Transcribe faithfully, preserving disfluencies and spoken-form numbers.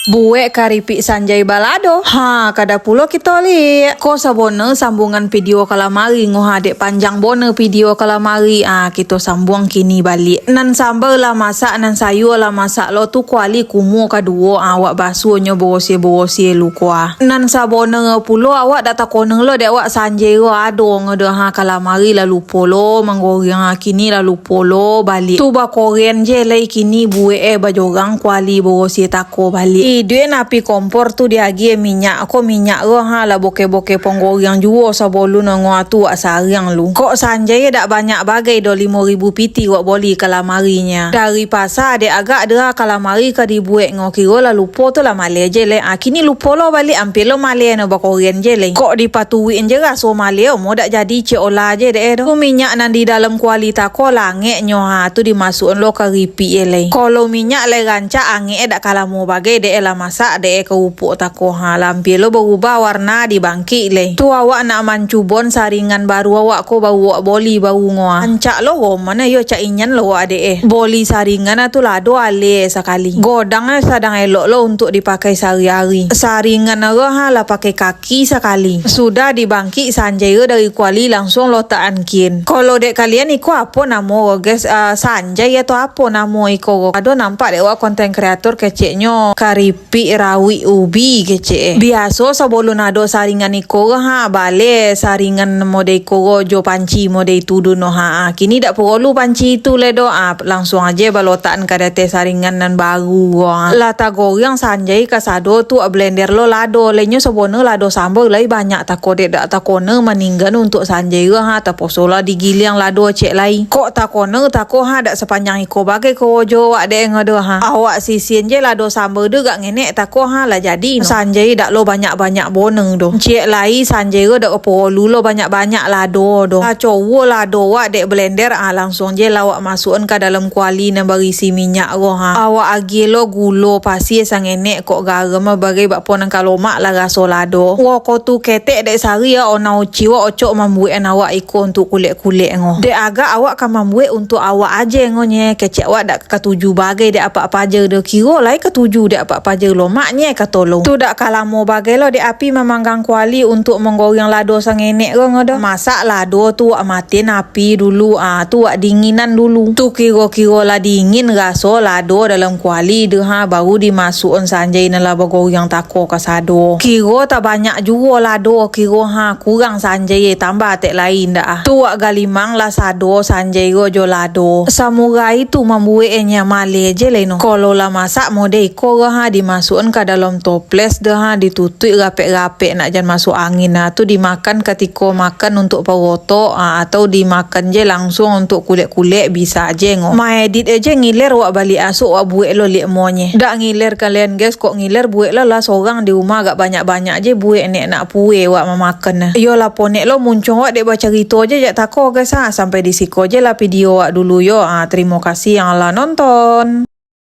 Buek karipik Sanjai balado. Ha, kada pulo kito liek. Ko sabono sambuangan video kalamari, ngoh dek panjang bono video kalamari. Ah, kito sambuang kini baliak. Nan samba lah masak, nan sayua lah masak lo tu kuali kumo kaduo. Ah, awak basuahnyo borosie-borosie lu ko ah. Nan sabono pulo awak dak takoneng lo dek awak Sanjai ro ado ngodo ha kalamari lalu lupo lo manggoreng, ah, kini lah lupo lo baliak. Tu bakoren je lai kini buek eh bajorang kuali borosie tako baliak. Iduik api kompor tu diagiah minyak, ko minyak ro ha lah bokeh-bokeh ponggoreng juo sabalun ngoh tu wak sariang lu. Kok Sanjai dak banyak bagai doh limo ribu piti wak boli kalamari nyo. Dari pasa dek agak deh ha kalamari ka dibuek ngoh kiro lah lupo tu lah maleh je lai. Ah, kini lupo lo baliak ampia lo maleh no bakoren je lai. Kok dipatuik je raso maleh omo dak jadi cek olah je dek eh doh. Tu minyak nan di dalam kuali tako lah angek nyo ha tu dimasuakan lo karipik eh lai. Kalau minyak lai rancak angek eh dak ka lamo bagai dek eh lah masak dek eh karupuk tako ha lah ampia lo barubah warna dibangkik lai. Tu awak nak mancubon saringan baru awak ko baru awak boli baru ngoh ah. Rancak lo roman eh yo cak inyan lo awak dek eh. Boli saringan ah tu lah ado aleh sakali. Godang eh sadang elok lo untuk dipakai sahari-hari. Saringan ro ha lah pakai kaki sakali. Sudah dibangkik Sanjai ro dari kuali langsuang lotakan kin. Kalau dek kalian iko apo namo ro guys? Ah, Sanjai atau apo namo iko ro? Ado nampak dek wak konten kreator keceknyo karipik rawik ubi kecek eh. Biaso sabalun ado saringan iko ro ha baleh saringan model iko ro jo panci model itu dun no ha. Ah, kini dak porolu panci itu lai doh. Ah, langsuang aje balotakan ka dateh saringan nan baru ro ha. Lah tagoreng Sanjai kasado tu wak blender lo lado. Lainyo sabono lado samba lai banyak tako dek dak takoneng maninggan untuk Sanjai ro ha taposo lah digiliang lado cek lai. Kok takoneng tako ha dak sapanjang iko bagai korojo awak dek ngoh doh ha. Awak sisin je lado samba tu gak ngenek tako ha lah jadi no. Sanjai dak lo banyak-banyak boneng doh. Cek lai Sanjai ro dak porolu lo banyak-banyak lado doh. Lah cowo lado wak dek blender ah langsuang je lah wak masuakan ka dalam kuali nan barisi minyak ro ha. Awak agiah lo gulo pasie sangenek kok garam ah bagai bakpo nan ka lomak lah raso lado. Woko tu ketek dek sari ah ona uci wak ocok mambuekan awak iko untuk kulek-kulek ngoh. Dek agak awak ka mambuek untuk awak aje ngoh nye kecek awak dak katuju bagai dek apak paja doh. Kiro lai katuju dek apak paja lomak nye kato lo. Tu dak ka lamo bagai lo dek api mamanggang kuali untuk manggoreng lado sangenek ro ngoh doh. Masak lado tu wak matiin api dulu ah tu wak dinginan dulu. Tu kiro-kiro lah dingin raso lado dalam kuali deh ha baru dimasuakan Sanjai nan lah bagoreng tako kasado. Kiro tabanyak juo lado kiro ha kurang Sanjai tambah tek lain dak ah. Tu wak galimang lah sado Sanjai ro jo lado. Samurai tu mambuek eh nyo maleh je lai no. Kalau lah masak model iko ro ha dimasuakan ka dalam toples deh ha ditutuik rapek-rapek nak jan masuak angin ha tu dimakan katiko makan untuk parotok ah atau dimakan je langsuang untuk kulek-kulek bisa je ngoh. Maedit aje ngiler wak baliak asok wak buek lo liak monye. Dak ngiler kalian guys kok ngiler buek lah lah sorang di rumah agak banyak-banyak je buek nek nak pue wak mamakan nah. Iyo lah ponek lo muncung wak dek bacarito je jak tako guys ha sampai di siko je lah video wak dulu yo ah terimo kasih yang lah nonton.